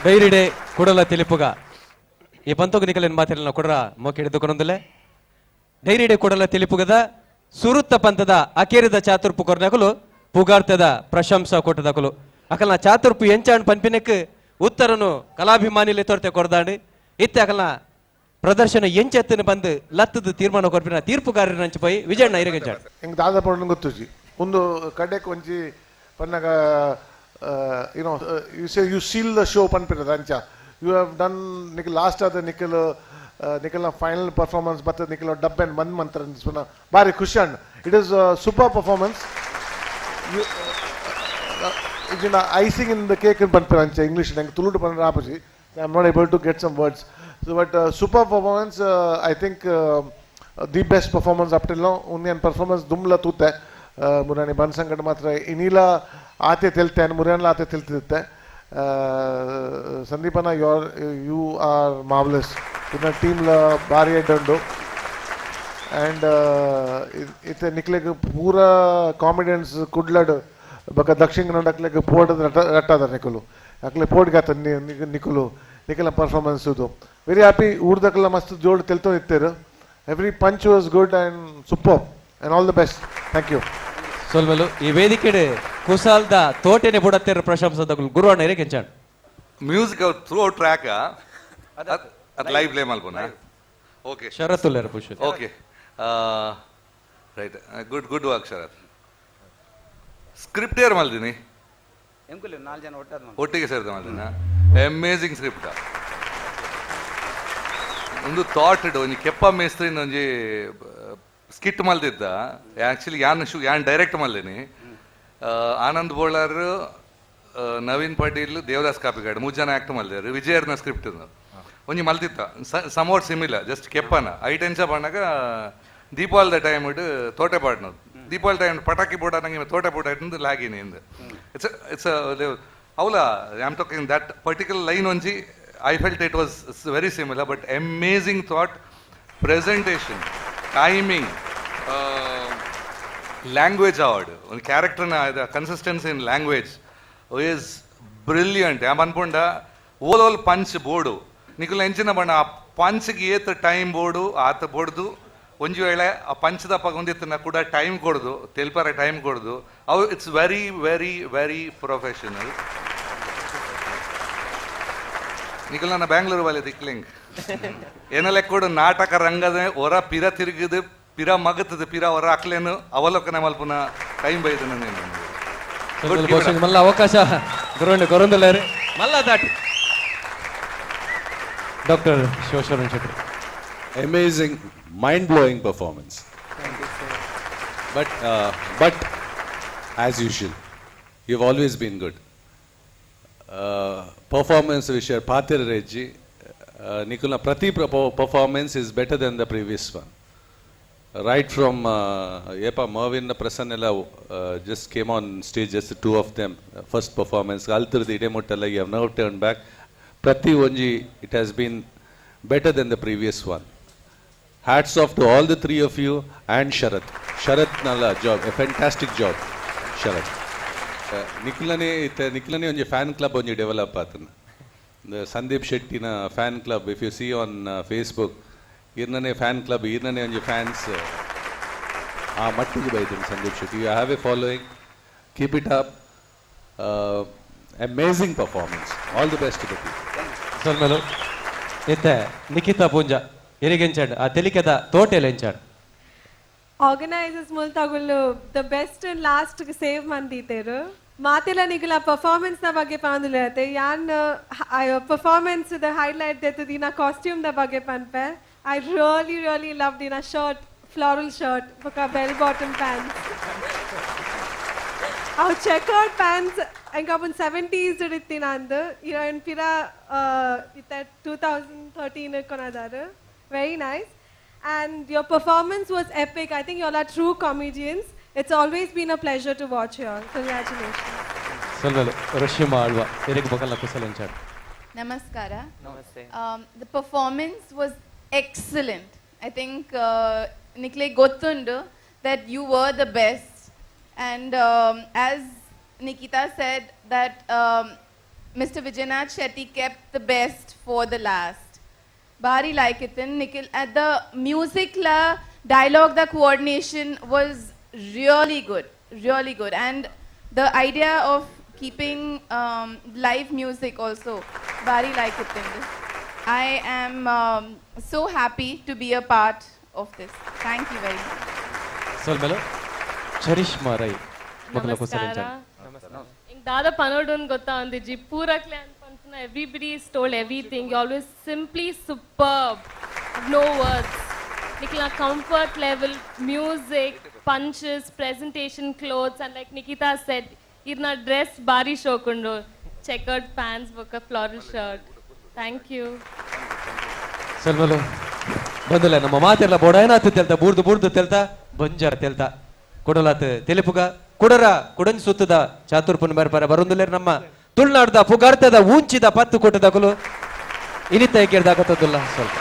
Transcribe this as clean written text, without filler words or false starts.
ಡೈರಿಡೆ ಕುಡಲ ತಿಳಿಪುಗ ಈ ಪಂತೊಗು ನಿಕಲೆನ್ ಮಾತೆರ್ನ ಕುಡರ ಮೋಕೆ ಹಿಡಿದುಕೊಂಡಲೆ. ಡೈರಿಡೆ ಕುಡಲ ತಿಳಿಪುಗದ ಸುರುತ್ತ ಪಂತದ ಅಕೇರಿದ ಚಾತುರ್ಪು ಕೊರ್ನಕುಲು ಪುಗಾರ್ತದ ಪ್ರಶಂಸಾ ಕೊಟ್ಟದಕುಲು. ಅಕಲ್ನ ಚಾತುರ್ಪು ಎಂಚಾಣ್ ಪನ್ಪಿನಕ್ ಉತ್ತರನು ಕಲಾಭಿಮಾನಿಲೆ ತೋರ್ತೆ ಕೊರ್ದಾಂಡ್. ಇತ್ತೆ ಅಕಲ್ನ ಪ್ರದರ್ಶನ ಎಂಚೆತ್ತನ ಬಂದು ಲತ್ತದ ತೀರ್ಮಾನ ಕೊರ್ಪಿನ ತೀರ್ಪುಗಾರರ ಪೋಯಿ. ವಿಜಯಣ್ಣ, ಇರಗಂಚಾಣ್? ಎಂಕ್ ದಾದ ಪಂಡ ಗೊತ್ತುಜಿ. ಒಂದು ಕಡೆಕ್ ಒಂಜಿ ಪನ್ನಗ, you say you seal the show ಪನ್ಪಿರೋದು ಅಂಚ you have done. ನಿಕ್ ಲಾಸ್ಟ್ ಆದ ನಿಖಲ್, ನಿಖಲ್ನ ಫೈನಲ್ ಪರ್ಫಾರ್ಮೆನ್ಸ್ ಬರ್ತದೆ. ನಿಖಲ್ ಡಬ್ಬೆನ್ ಬಂದ್ ಮಂತ್ರ ಬಾರಿ ಖುಷಿ and it is super performance. ಇಜಿನ ಐಸಿಂಗ್ in the cake ಪನ್ಪಿರ ಅಂಚ ಇಂಗ್ಲೀಷ್. ನಂಗೆ ತುಳುಟು ಪಂಡ್ರೆ ಆಪುಜಿ. I am not able to get some words, but super performance. I think the best performance up till now. ಉಂದಿಯನ್ performance ದುಮ್ಲ ತೂತೆ ಮುರಾನಿ ಬನ್ಸಂಕಟ ಮಾತ್ರ ಇನಿಲ ಆತೆ ತೆಲ್ತೆ, ಮುರಿಯನ್ಲ ಆತೆ ತೆಲ್ತಿತ್ತೆ. Sandeepana, you are marvellous. ಇನ್ನ ಟೀಮ್ಲ ಭಾರಿ ಎಡ್ಡುಂಡು. ಆ್ಯಂಡ್ ಇತ್ತೆ ನಿಕ್ಲೆಗ್ ಪೂರ ಕಾಮಿಡಿಯನ್ಸ್ ಕುಡ್ಲಡ್ ಬೊಕ ದಕ್ಷಿಣ ಕನ್ನಡ ಅಕ್ಲೆಗ್ ಪೋಡ್ ರಟ್ಟಾದ ನಿಕುಲು. ಅಕ್ಲೆ ಪೋಡ್ಗಾತ ನಿಕುಲು ನಿಕಲ ಪರ್ಫಾರ್ಮೆನ್ಸ್ ಇದು. Very happy. ಊರ್ದಕ್ಲ ಮಸ್ತ್ ಜೋಡ್ ತೆಲ್ತೊಂದು ಇತ್ತೆರ್. Every punch was good and super and all the best. Thank you. ಸೊಲ್ಮೆಲು. ಈ ವೇದಿಕೆಡ್ ಕುಸಾಲ್ದ ತೋಟೆನೆ ಬುಡತ್ತೆರ್ ಪ್ರಶಂಸದಕುಲು. ಗುರುವಣ್ಣ, ಇರೆಗೆಂಚಾಣ್? ಮ್ಯೂಸಿಕ್ ಥ್ರೂ ಔಟ್ ಟ್ರ್ಯಾಕ್ ಅದು ಲೈವ್ ಪ್ಲೇ ಮಲ್ಪುನ? ಓಕೆ. ಶರತ್ತುಲ್ಲೇರ push. Okay, right, good, good work Sharath. Script ಯಾರು ಮಲ್ದಿನಿ? ಎಂಕುಲು ನಾಲ್ಕು ಜನ ಒಟ್ಟಾದ. ಒಟ್ಟಿಗೆ ಸೇರಿದ ಮಲ್ದಿನ. Amazing script. ಒಂದು ಥಾಟ್ ಇಡು. ಒಂಜಿ ಕೆಪ್ಪ ಮೇಸ್ತ್ರಿನ ಒಂಜಿ ಸ್ಕಿಟ್ ಮಲ್ದಿದ್ದ. ಆ್ಯಕ್ಚುಲಿ ಯಾನ್ ಶು ಯಾನ್ ಡೈರೆಕ್ಟ್ ಮಲ್ದಿನಿ. ಆನಂದ್ ಬೋಳಾರ್, ನವೀನ್ ಪಾಟೀಲ್, ದೇವದಾಸ್ ಕಾಪಿಕಾಡ್ ಮೂರು ಜನ ಆಕ್ಟ್ ಮಲ್ದಾರು. ವಿಜಯರ್ನ ಸ್ಕ್ರಿಪ್ಟ್ ಒಂಜಿ ಮಲ್ತಿತ್ತ, ಸಮೋಟ್ ಸಿಮಿಲರ್, ಜಸ್ಟ್ ಕೆಪ್ಪನ ಐಟೆಂಚ ಪಣ್ಣಗ ದೀಪಾವಳಿದ ಟೈಮ್ ಇಡ್ ತೋಟೆ ಪಾಡ್ನದು. ದೀಪಾವಳಿ ಟೈಮ್ ಪಟಾಕಿ ಬೋಡ ನಂಗೆ ತೋಟೆ ಬೋಡ ಲಾಗಿನಿ ಇಂದು. It's it's Avala, I am talking that particular line ಒಂಜಿ. I felt it was very similar, but amazing thought, presentation, timing, language award ಒಂದು ಕ್ಯಾರೆಕ್ಟರ್ನ consistency in language is brilliant. ಯಾ ಅನ್ಪುಂಡ ಓಲ್ ಓಲ್ ಪಂಚ್ ಬೋರ್ಡು ನಿಕುಲ್ ಎಂಚಿನ ಬಣ್ಣ ಆ ಪಂಚ್ಗೆ ಏತ್ ಟೈಮ್ ಬೋರ್ಡು ಆತ ಬೋಡ್ದು. ಒಂಜಿ ವೇಳೆ ಆ ಪಂಚದ ಪಗೊಂದಿತ್ತನ ಕೂಡ ಟೈಮ್ ಕೊಡ್ದು, ತೆಲ್ಪರ ಟೈಮ್ ಕೊಡ್ದು ಅವು. It's very, very, very professional. ನಿಕುಲ್ ನನ್ನ ಬ್ಯಾಂಗ್ಳೂರು ವಾಲೆ ದಿಕ್ಲಿಂಗ್ ಏನಲೆ ಕೂಡ ನಾಟಕ ರಂಗದ ಹೊರ ಪಿರ ತಿರುಗಿದು ಪಿರ ಮಗತದ ಪಿರ ಹೊರ ಅಕ್ಲೇನು ಅವಲೋಕನ ಮಲ್ಪುನ ಟೈಮ್ ಬೈದು ನೀನು. ಬಹುಶಃ ಮಲ್ಲ ಅವಕಾಶ ಗುರುವಣ್ಣ ಕೊರಂದುಲ್ಲೇರು. ಮಲ್ಲ ದಾಟಿ doctor Shivasharan Shetty. Amazing, mind blowing performance. But as usual, you've always been good. Performance ವಿಷಯ ಪಾತಿರ ರೆಜ್ಜಿ ನಿಕುಲ್ನ ಪ್ರತಿ performance is better than the previous one. Right from ಏಪ Mervyn Prasanna ಎಲ್ಲ just came on stage, just two of them, first performance ಅಲ್ತಿರ್ದು ಇಡೇ ಮುಟ್ಟಲ್ಲ, you have never turn back. ಪ್ರತಿ ಒಂಜಿ it has been better than the previous one. Hats off to all the three of you and Sharath. Sharath Nalla job, a fantastic job, Sharath. ನಿಖಿಲನೇ ಇತ್ತೆ ನಿಖಿಲನೇ ಒಂಜಿ fan club ಒಂಜಿ develop ಆತನ. Sandeep ಶೆಟ್ಟಿನ fan club, if you see on Facebook, ಇರ್ನನೇ fan club, ಇರ್ನನೇ ಒಂಜಿ fans ಆ ಮಟ್ಟಿಗೆ ಬೈತೀನಿ. Sandeep Shetty, you have a following, keep it up. Amazing performance. All the best to the team. ಸೊಲ್ಮೆಲು. ಇತ್ತೆ ನಿಖಿತಾ ಪೂಂಜಾ, ಎರಿಗೆಂಚಾಡ್ ಆ ತೆಲಿಕೆದ ತೋಟೆಲ್ ಎಂಚಾಡ್? ಆರ್ಗನೈಸರ್ಸ್ ಮುಲ್ತಾಗುಲು the best and last save ಮಂದಿತೇರು. ಮಾತೆಲ್ಲ ನಿಗುಲ ಪರ್ಫಾರ್ಮೆನ್ಸ್ ನ ಬಗ್ಗೆ ಪಾಂದುಲತೆ. ಯಾನ್ ಪರ್ಫಾರ್ಮೆನ್ಸ್ the highlight ದೆತ್ತದಿನ ಕಾಸ್ಟ್ಯೂಮ್ the ಬಗ್ಗೆ ಪನ್ಪೆ. I really really love ದಿನ ಶರ್ಟ್, ಫ್ಲಾರಲ್ ಶರ್ಟ್ ಬೊಕ ಬೆಲ್ ಬಾಟಮ್ ಪ್ಯಾಂಟ್ಸ್. ಅವು ಚೆಕರ್ಡ್ ಪ್ಯಾಂಟ್ಸ್ ಎಂಕ ಅಪುನ್ 70s ಇತ್ತಿನ ಅಂದು ಇರನ್ ಪಿರ ಇತ್ತ 2013 ಕೊನದಾರು. Very nice, and your performance was epic. I think you all are true comedians. It's always been a pleasure to watch you all. Congratulations. ಸೊಲ್ಮೆಲು. ಋಷಿಮ ಆಳ್ವ, ಎರಿಗ್ ಬೊಕಲ್ಲ ಕುಸಲ್ ಎಂಚಾಡ್? ನಮಸ್ಕಾರ. Namaste. The performance was excellent. I think ನಿಕ್ಲೆ ಗೊತ್ತುಂಡು that you were the best. And as Nikita said, that Mr. Vijayanath Shetty kept the best for the last. Bari like it in Nikhil. At the music la dialogue, the coordination was really good, really good. And the idea of keeping live music also, bari like it in. I am so happy to be a part of this. Thank you very much. ಸೊಲ್ಮೆಲು ಚರಿಷ್ಮಾ ರೈ ಮೊದಲ ನಮಸ್ಕಾರ. Ink ದಾದ ಪನೋಡುನ್ ಗೊತ್ತಾ ಒಂದಿಜ್ಜಿ ಪೂರಕ್ಲೆ ಅಂತ ಪನ್ಪುನ. Everybody is told everything. Always simply superb, no words. ನಿಕ್ಲ comfort level, music, punches, presentation, clothes, and like Nikhita said, ಇರ್ನ dress ಬಾರಿ ಶೋಕುಂಡು, chequered pants ಬೊಕ್ಕ ಫ್ಲಾರಲ್ ಶರ್ಟ್. Thank you. ಸೊಲ್ಮೆಲು. ಬಂದಲ್ಲ ನಮ್ಮ ಮಾತೆಲ್ಲ ಬೋಡಾಯನಾತು ತೆಲ್ತ ಬೂರ್ದು ಬೂರ್ದು ತೆಲ್ತ ಬಂಜಾರ ತೆಲ್ತ ಕೊಡಲಾತ್ ತೆಲಿಪುಗ ಕುಡರ ಕುಡಂಜ್ ಸುತ್ತದ ಚಾತುರ್ಪುನ ಬರ್ಪರ ಬರುಂದುಲೇರ್ ನಮ್ಮ ತುಳುನಾಡ್ದ ಪುಗಾರ್ತದ ಊಂಚಿದ ಪತ್ತು ಕೊಟ್ಟದಕುಲು ಇನಿತ ಕೇಳ್ದಾಕತ್ತದಿಲ್ಲ ಸ್ವಲ್ಪ.